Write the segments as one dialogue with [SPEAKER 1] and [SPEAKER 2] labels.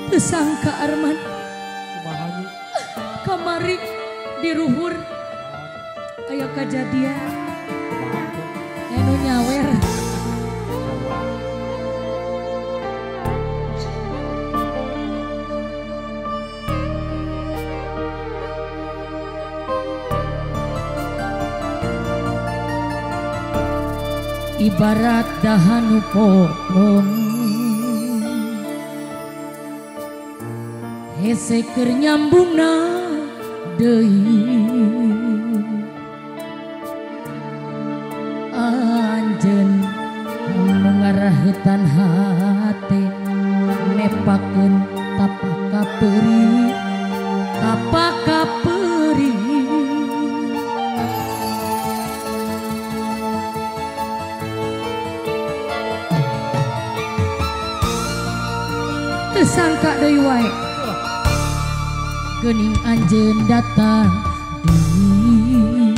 [SPEAKER 1] Tersangka Arman kamari di ruhur aya kajadian anu nyawer. Ibarat dahanu potong hese keur nyambungna deui anjeun nu ngarahetan hate nepakeun tapaka peuri tapaka peuri. Tersangka deui wae geuning anjeun datang deui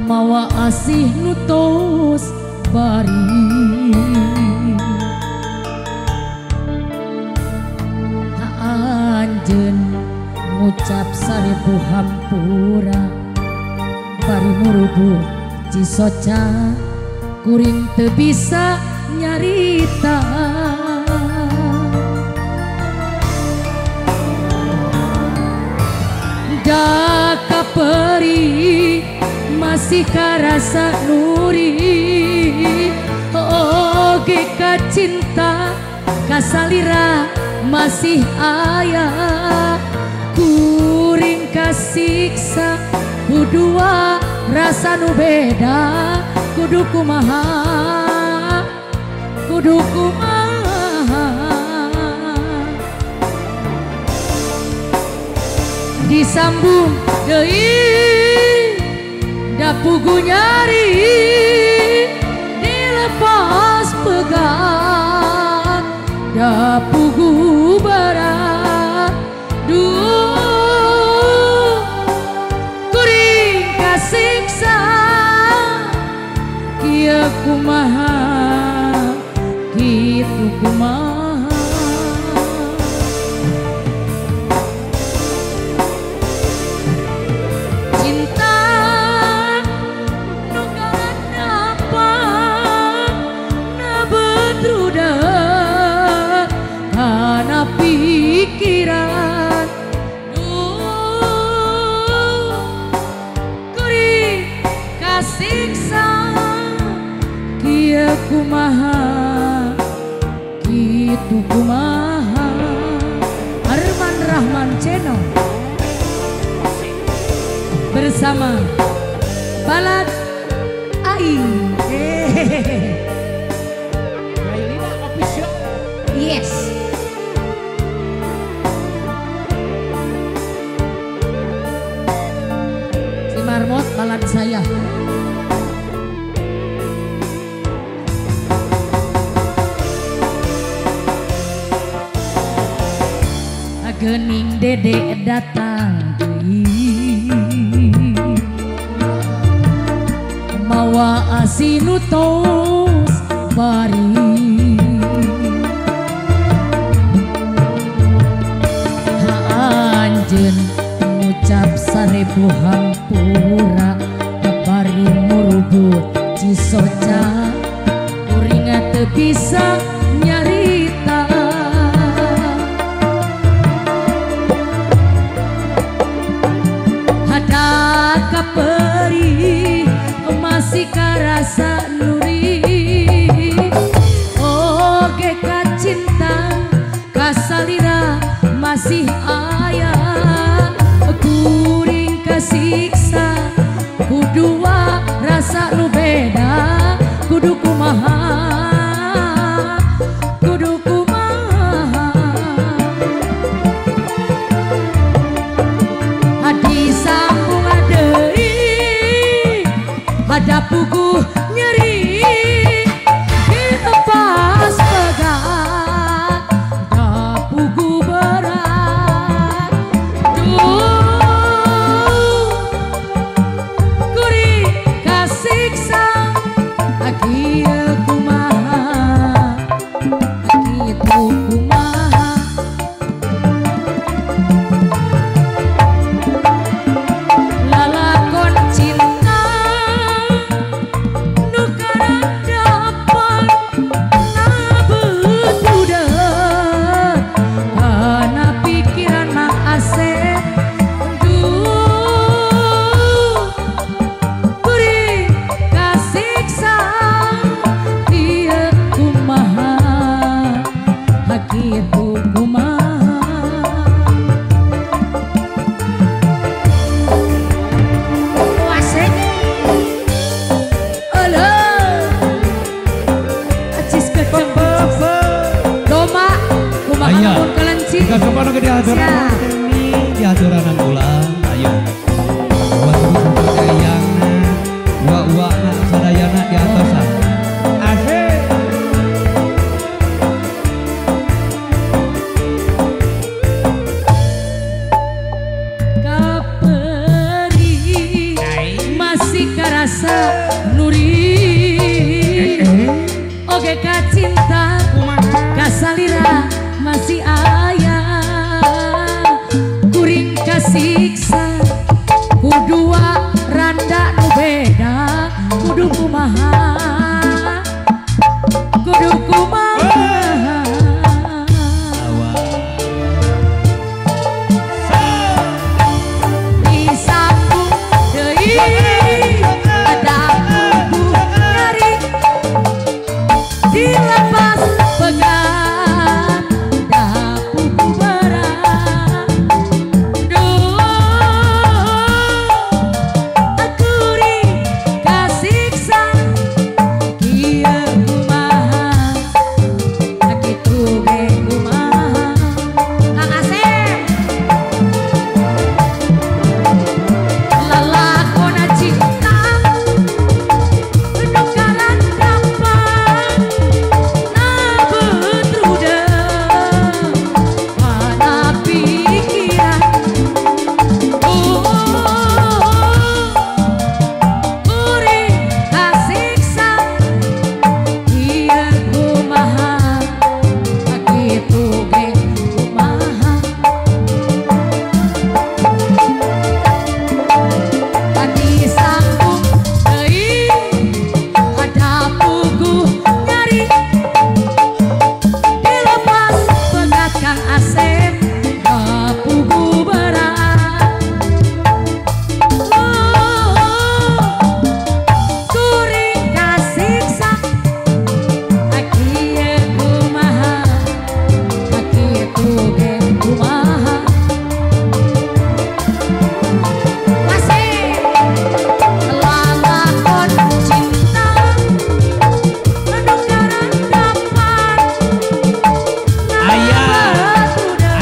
[SPEAKER 1] mawa asih nu tos bari anjeun ngucap sarebu hampura bari murubuh cisoca kuring teu bisa nyarita. Daka peri masih karasa nuri oge ka cinta kasalira masih aya kuring kasiksa kudua rasa nu beda kudu kumaha kudu kumaha disambung deui dapugu nyari dilepas pegat dapugu berat duh kuring kasiksa kieu kumaha kitu kumaha. Cinta nu kanapa na betruda kana pikiran duh kuring kasiksa kieu kumaha kitu kumaha. Arman Rahman Channel bersama Balad Ai.
[SPEAKER 2] Railina Official.
[SPEAKER 1] Yes. Si Marmot balad saya. Gening dede datang deui mawa asih nu tos bari anjeun ngucap sarebu hampura bari murubut cisoca kuring teu bisa nyarita. Hadaka peri masih karasa nuri oge ka cinta kasalira masih aya kuring kasiksa kudua rasa nu beda kudu kumaha kudu kumaha. Hadi sambung deui pada puguh nyeri dilepas pegat dapugu berat duh kuring kasiksa kieu kumaha kitu
[SPEAKER 3] Diaturanan ini, diaturanan ulang, ayo. Waktu yang wa-wa sadayana di atasan.
[SPEAKER 2] Asik.
[SPEAKER 1] Kaperi masih karasa nuri. Oge kacinta kasalira masih aya. Kuring kasiksa kudua randa nu beda. Kudu kumaha, kudu kumaha. Disambung deui ada kubu nyari. Dilepas pegat dapuku berat. Duh, kuring kasiksa kieu kumaha, kitu ge kumaha. Kang Asep lalakona cinta nu karandapan nabet rudeum kana pikiran. Kuring kasiksa kieu kumaha, kitu ge kumaha. Disambung deui ada puguh nyari. Dilepas pegat Kang Asep puguh berat. Kuring kasiksa kieu kumaha, kitu ge kumaha. Masih lalakon cinta nu karandapan.
[SPEAKER 3] Aya,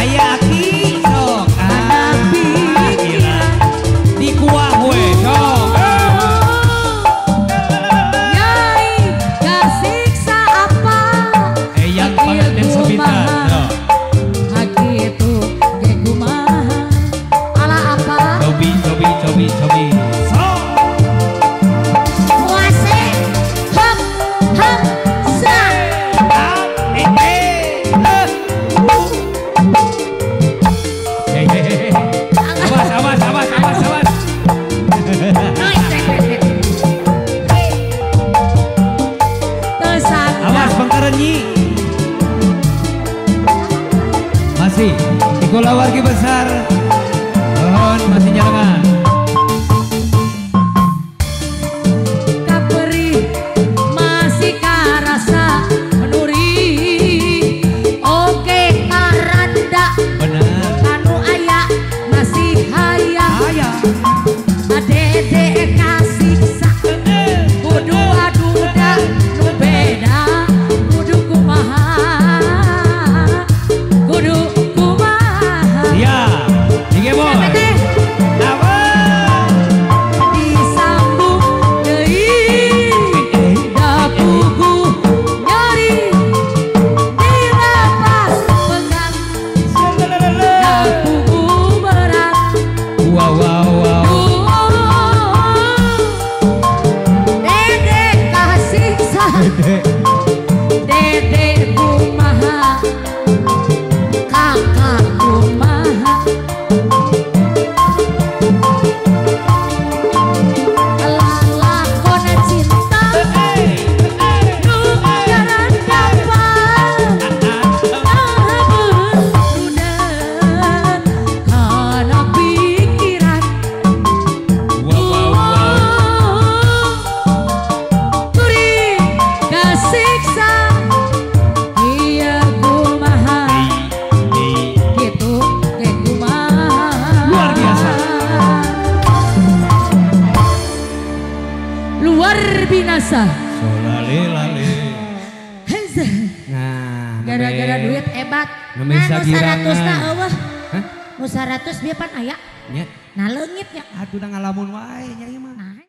[SPEAKER 3] aya aki sok.
[SPEAKER 1] Kana pikiran.
[SPEAKER 3] Di kuah we sok.
[SPEAKER 1] Nyai kasiksa apa?
[SPEAKER 3] Eyang panganten sepintar. Sok.
[SPEAKER 1] Kitu ge kumaha. Ala apa?
[SPEAKER 3] Cobi cobi cobi cobi. Sok.
[SPEAKER 1] Wase hap hap sa.
[SPEAKER 3] A E E L U. Hei hei hei. Awas awas awas awas awas. Awas bengkerenyi. Masih di kulawargi besar. Mohon masih nyarengan.
[SPEAKER 1] Kaperi masih karasa nuri. Oke karanda
[SPEAKER 3] Benar.
[SPEAKER 1] anu aya masih hayang.
[SPEAKER 3] Aya.
[SPEAKER 1] Dede kasiksa kudu aduda nu beda. Kudu kumaha, kudu kumaha.
[SPEAKER 3] Siap. Digebor.
[SPEAKER 1] Teh.
[SPEAKER 3] Awas.
[SPEAKER 1] Disambung deui dapugu nyari. Dilepas pegang dapugu berat.
[SPEAKER 3] Wow wow wow.
[SPEAKER 1] Dede kasiksa, dede kumaha, kakak kumaha. Lalakon cinta nu karandapan nabet rudeun kana pikiran.
[SPEAKER 3] Wow wow wow.
[SPEAKER 1] Kuring kasiksa kieu kumaha, kitu ge kumaha.
[SPEAKER 3] Luar biasa.
[SPEAKER 1] Luar binasa.
[SPEAKER 3] Solale lale.
[SPEAKER 1] Hezeh.
[SPEAKER 3] Nah,
[SPEAKER 1] Gara-gara duit hebat.
[SPEAKER 3] Nembe
[SPEAKER 1] Nah, nu
[SPEAKER 3] sagirangan.
[SPEAKER 1] 100 na eueuh.
[SPEAKER 3] Hah?
[SPEAKER 1] Nu 100 bieu pan aya.
[SPEAKER 3] Nya.
[SPEAKER 1] Nah leungit nya.
[SPEAKER 3] Atuh da ngalamun wae nya ieu mah.
[SPEAKER 1] Nah.